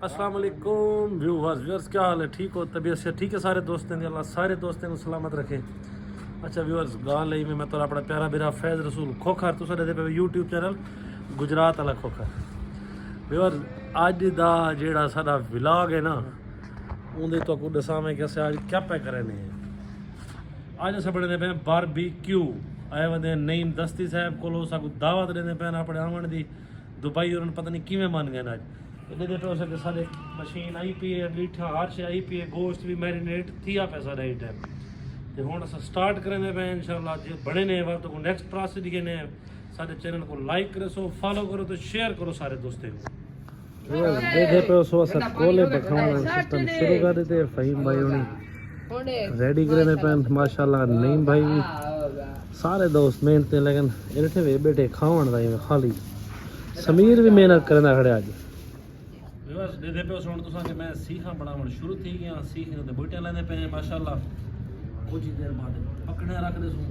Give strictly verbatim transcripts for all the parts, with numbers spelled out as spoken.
السلام علیکم ویورز۔ ویورز، کیا حال ہے؟ ٹھیک ہو؟ طبیعت صحت ٹھیک ہے سارے دوستیں دی؟ اللہ سارے دوستیں کو سلامت رکھے۔ اچھا ویورز، گال ہے میں، میں تو اپنا پیارا بھرا فیض رسول کھوکھر، تساں ݙیہدے پئے یوٹیوب چینل گجرات والا کھوکھر۔ ویورز، اڄ دا جیڑھا ساݙا ولاگ ہے نا، اوندے تو کو ݙساویں کہ اساں اڄ کیا پے کرے نے۔ اڄ اساں بݨیندے پئے باربیکیو۔ آئے وندے نعیم دستی صاحب کولو، ساکوں دعوت ݙیندے پئے اپݨے آوݨ دی۔ دبئی انہاں پتہ نہیں کیویں من ڳئے اڄ۔ ݙیہدے پئے ہو سکے ساݙے مشین آئی پئی ہے، ڳیٹھاں ہر شے آئی پئی ہے، گوشت وی میرینیٹ تھیا پئے ساݙا ایں ٹائم۔ تے ہݨ اساں سٹارٹ کریندے پئے انشاءاللہ، جے بݨے نے وقت کو نیکسٹ پروسیس ݙیکھے نے۔ ساݙے چینل کو لائک کرسو، فالو کرو تے شیئر کرو سارے دوستیں کو۔ ݙیہدے پئے ہو سو اساں کولے پکاوݨ دا سسٹم شروع کر ݙتے، فہیم بھائی ہݨی ریڈی کریندے پئے، ماشاءاللہ نعیم بھائی وی۔ سارے دوست محنت تے لڳن، اے ݙٹھے وے ٻیٹھے کھاوݨ دا ایویں خالی۔ سمیر وی محنت کریندا کھڑے اڄ۔ ویورز، ݙیہدے پئے ہو سو ہݨ تساں کہ میں سیخاں بݨاوݨ شروع تھی ڳیاں، سیخاں تے بوٹیاں لیندے پئے ہیں ماشاءاللہ۔ کجھ ہی دیر بعد پکڑیاں رکھ ݙیسوں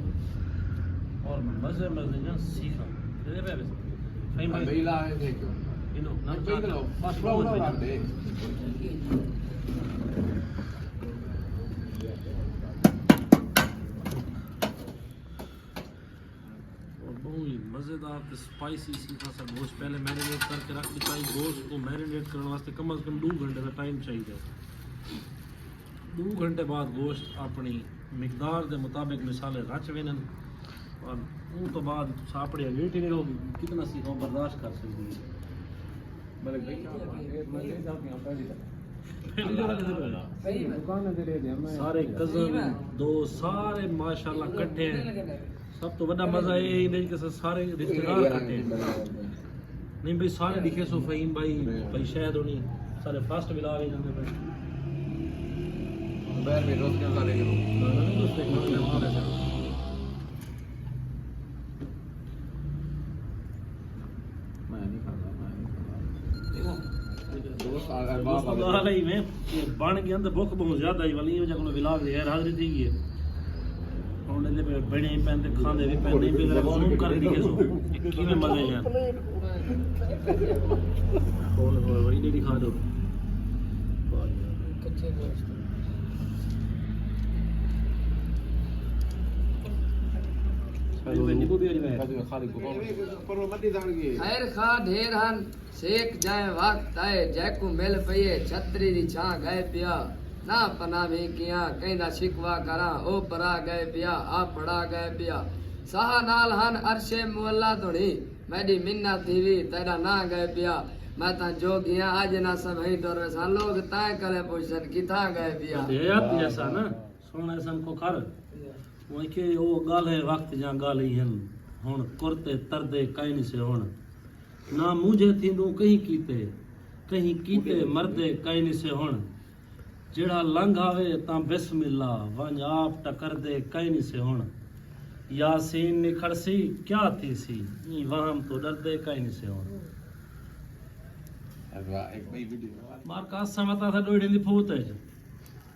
اور مزے مزے دیاں سیخاں۔ ݙیہدے پئے وے؟ فہیم بھائی۔ بیلا ہے دیکھو۔ انہوں نہ نہ، چیک لو۔ بس بہت بڑھیا۔ اور بہت ہی مزیدار تے سپائسی سیخاں سا گوشت پہلے میرینیٹ کر کے رکھ ݙتا۔ گوشت کو میرینیٹ کرݨ واسطے کم از کم ݙو گھنٹے دا ٹائم چاہیدا ہے۔ ݙو گھنٹے بعد گوشت اپݨی مقدار دے مطابق مصالحے رچ ویندن اور اوں توں بعد تساں اپݨی ویٹ ہی ݙیکھو کہ کتنا سیخاں برداشت کر سڳدی ہے۔ سارے کزن، دوست، سارے ماشاءاللہ کٹھے ہیں۔ سب تو وݙا مزہ اے ایندے کہ اساں سارے رشتہ دار کٹھے ہیں۔ نہیں بھئی، سارے ݙیکھے سو، فہیم بھائی، بھائی شاہد ہونی، سارے فرسٹ ولاگ ہی جاندے پئے۔ بہر میں دوست کیا سارے کے لوگ۔ نہ، نہ، نہیں دوست دیکھنا، میں وہاں پہ سارے۔ میں نہیں کھاتا، میں نہیں کھاتا۔ دوست آ گئے، دوست باپ آ گئے۔ آ گئے میں، یہ بن گیا تو بھوک بہت زیادہ ہی والی، یہ وجہ کو ولاگ دی غیر حاضری تھی گئی ہے۔ ہݨ ایندے پئے بݨے پئے تے کھاندے وی پئے، نہیں پئے ذرا زوم کر ݙیکھے سو۔ کیویں مزے ہیں۔ ہݨ وہی نہیں دکھا دو۔ کچے گوشت۔ خیر خواہ ڈھیر ہن، سیک جائیں وقت آئے، جیکوں مل پئیے، چھتری دی چھاں ڳئے پیا۔ نہ پناہ وی کیاں، کہیں دا شکوہ کراں، او پرا ڳئے پیا، آ پڑا ڳئے پیا۔ ساہ نال ہن عرش معلی دھوݨی، میݙی منت تھیوی، تیݙا ناں ڳئے پیا۔ میں تاں جوگیاں، اڄ نہ سبھیں ٹر ویساں، لوک تائیں کلے پچھسن، کتھاں ڳئے پیا۔ تے حیاتی ایسا نا، سوہݨا ایسا کو کر۔ وہ کہ او ڳالھیں وقت جاں ڳالھیں ہن، ہݨ کرتے تردے کائنی سے ہݨ۔ نہ مونجھے تھیندوں کہیں کیتے، کہیں کیتے مردے کائنی سے ہݨ۔ جیڑھا لنگھ آوے تاں بسم اللہ، ونڄ آپ ٹکردے کائنی سے ہݨ۔ یاسین نکھڑسی کیا تھیسی، ایں وہم توں ݙردے کائنی سے ہݨ۔ مار کاس سمتا تھا ݙوہڑی دی پھوت ہے۔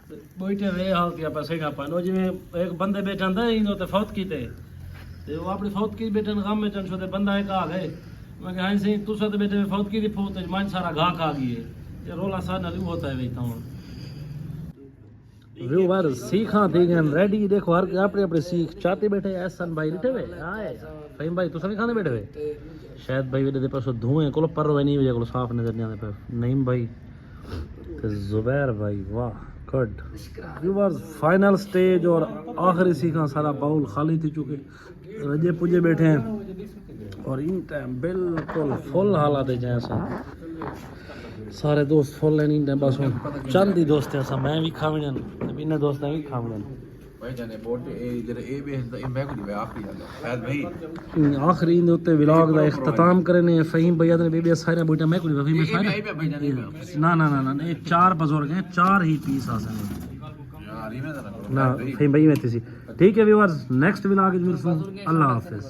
تے ٻوئٹے وے حال تھیا پئے سیݙاں پن۔ او جیویں ہک بندے ٻیٹھن تے ایندے تے فوت کیتے۔ تے او اپݨی فوت کی ٻیٹھن غم وچ ہن، شو تے بندہ ہک آ ڳئے۔ میں کہا، ہائیں سئیں، تساں تے ٻیٹھے وے فوت کی دی پھوت وچ، منجھ سارا گھا کھا ڳئی ہے۔ تے رولا ساݙے نال اوہو تھئے وے تاں ہݨ۔ ویور سیخاں تھی ڳئن ریڈی، ݙیکھو ہر کوئی اپݨی اپݨی سیخ چاتی ٻیٹھے۔ احسن بھائی ݙٹھے وے؟ ہائے۔ فہیم بھائی، تساں وی کھاندے ٻیٹھے وے؟ شاہد بھائی وی ݙیہدے پئے سو دھوئیں کولو پروں وی نہیں وجہ کولو صاف نظر نہیں آندے پئے۔ نعیم بھائی۔ تے زبیر بھائی، واہ، گڈ۔ ویورز، فائنل سٹیج اور آخری سیخاں سارا باؤل خالی تھی چکے۔ رڄے پڄے ٻیٹھے ہیں اور ایں ٹائم بالکل فل حالات وچ ہیں اساں۔ سارے دوست فل ہیں ایں ٹائم، بس ہݨ چند ہی دوست ہیں اساں، میں وی کھاوݨے ہن تے ٻنہاں دوستاں وی کھاوݨے ہن۔ بھائی جان، اے بوٹے، اے جڑے اے بے حصہ، اے میں کو نہیں، میں آخری جانا۔ خیر بھائی۔ آخری دے اتے ولاگ دا اختتام کرنے ہیں۔ فہیم بھیا نے بے بے سارے بوٹے میں کو نہیں، فہیم اے سارے۔ اے بھائی جان، اے بھائی۔ نہ، نہ، نہ، نہ، اے چار بزرگ ہیں، چار ہی پیس آ سکے۔ یار، ایویں دا نہ کرو۔ نہ، خیر بھائی۔ فہیم بھائی میں تھی سی۔ ٹھیک ہے ویورز، نیکسٹ ولاگ وچ ملسوں۔ اللہ حافظ۔